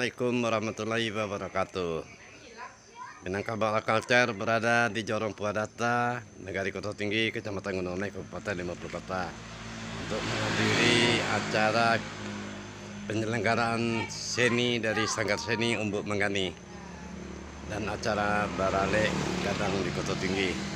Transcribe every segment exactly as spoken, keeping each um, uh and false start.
Assalamualaikum warahmatullahi wabarakatuh. Minangkabau Culture berada di Jorong Puadata, Nagari Koto Tinggi, Kecamatan Gunung Anai, Kabupaten Limo Puluh Kota, untuk menghadiri acara penyelenggaraan seni dari Sanggar Seni Umbuk Manggani dan acara baralek gadang di Koto Tinggi.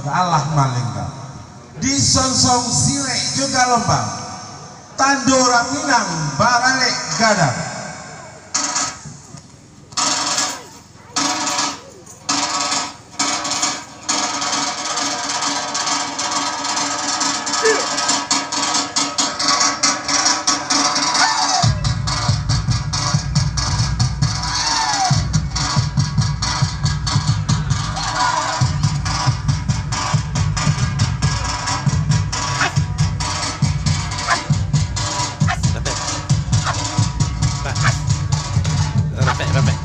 Alah malingga. Disonsong silek jo galombang. Tando urang Minang baralek gadang. Rapek. Rapek, rapek.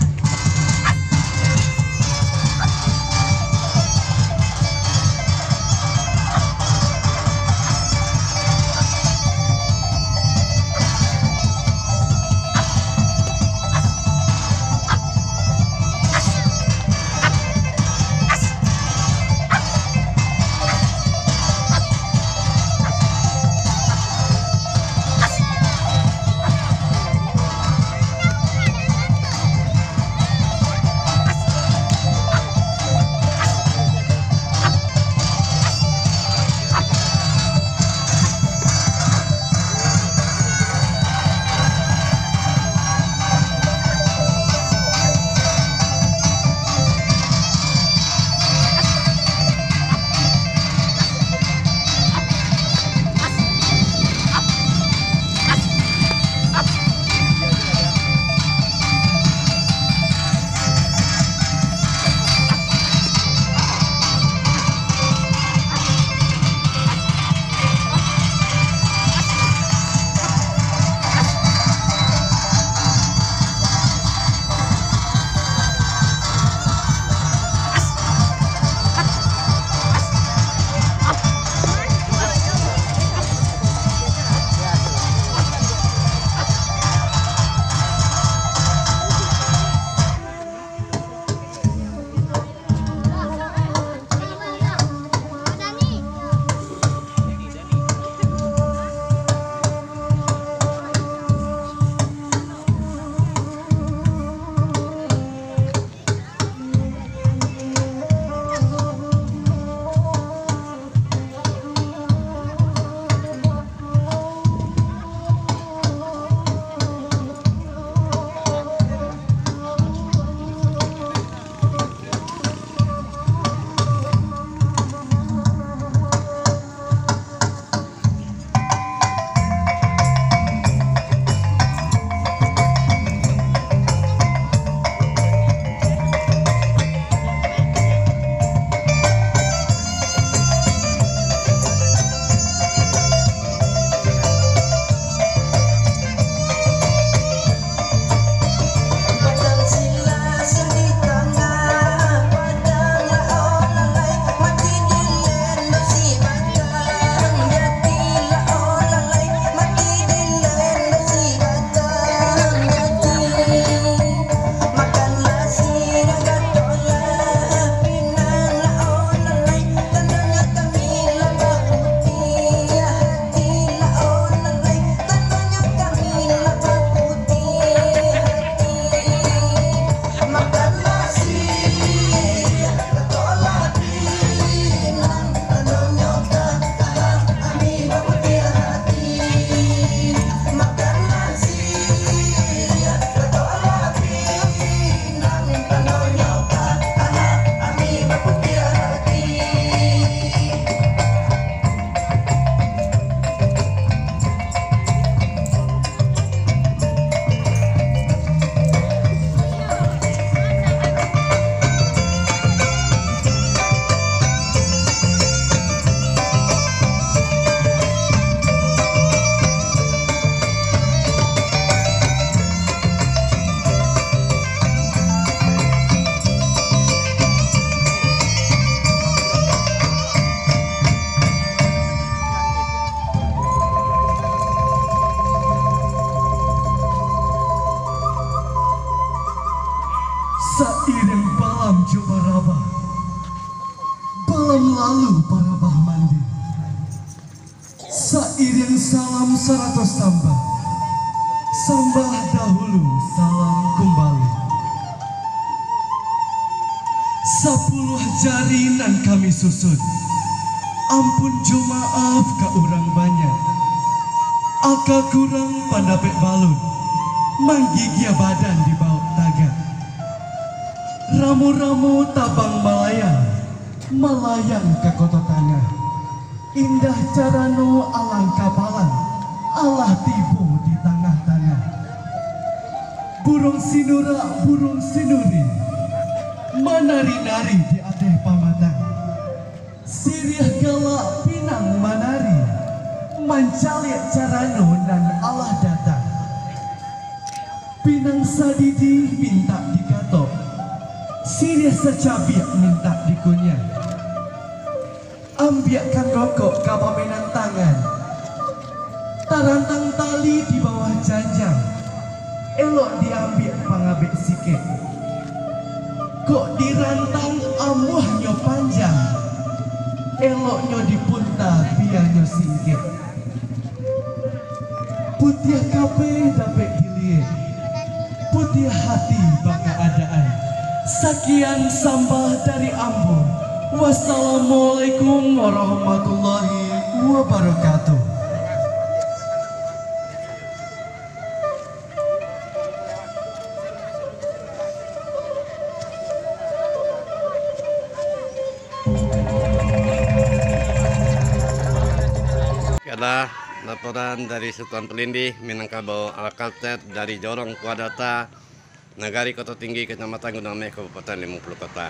Sairiang balam jo barabah, balam lalu barabah mandi. Sairiang salam sarato sambah, sambah dahulu, salam kumbali. Sapuluah jari nan kami susun, ampun jo maaf ka urang banyak. Aka kurang pandapek balun, manggigia badan dibaok tagak. Ramo-ramo tabang malayang, malayang ka Koto Tangah. Indah carano alang kapalan, alah tibo di tangah-tangah. Buruang sinurak, buruang sinuri, manari-nari di ateh pamatang. Siriah galak pinang manari, mancaliak carano nan alah datang. Pinang sadidih mintak dikatok, siriah sacabiak mintak dikunyah. Ambiakkan rokok ka pamenan tangan. Tarantang tali di bawah janjang, elok diambiak pangabek sikek. Kok dirantang amuahnyo panjang, eloknyo dipunta bianyo singkek. Putiah kapeh dapek diliek, putiah hati bakaadaan. Sakian sambah dari ambo. Wassalamualaikum warahmatullahi wabarakatuh. Adalah laporan dari Sutan Palindih, Minangkabau Alkaltét dari Jorong Kuadata, Nagari Koto Tinggi, Kacamatan Gunung Ameh, Kabupaten Limau Puluah Kota.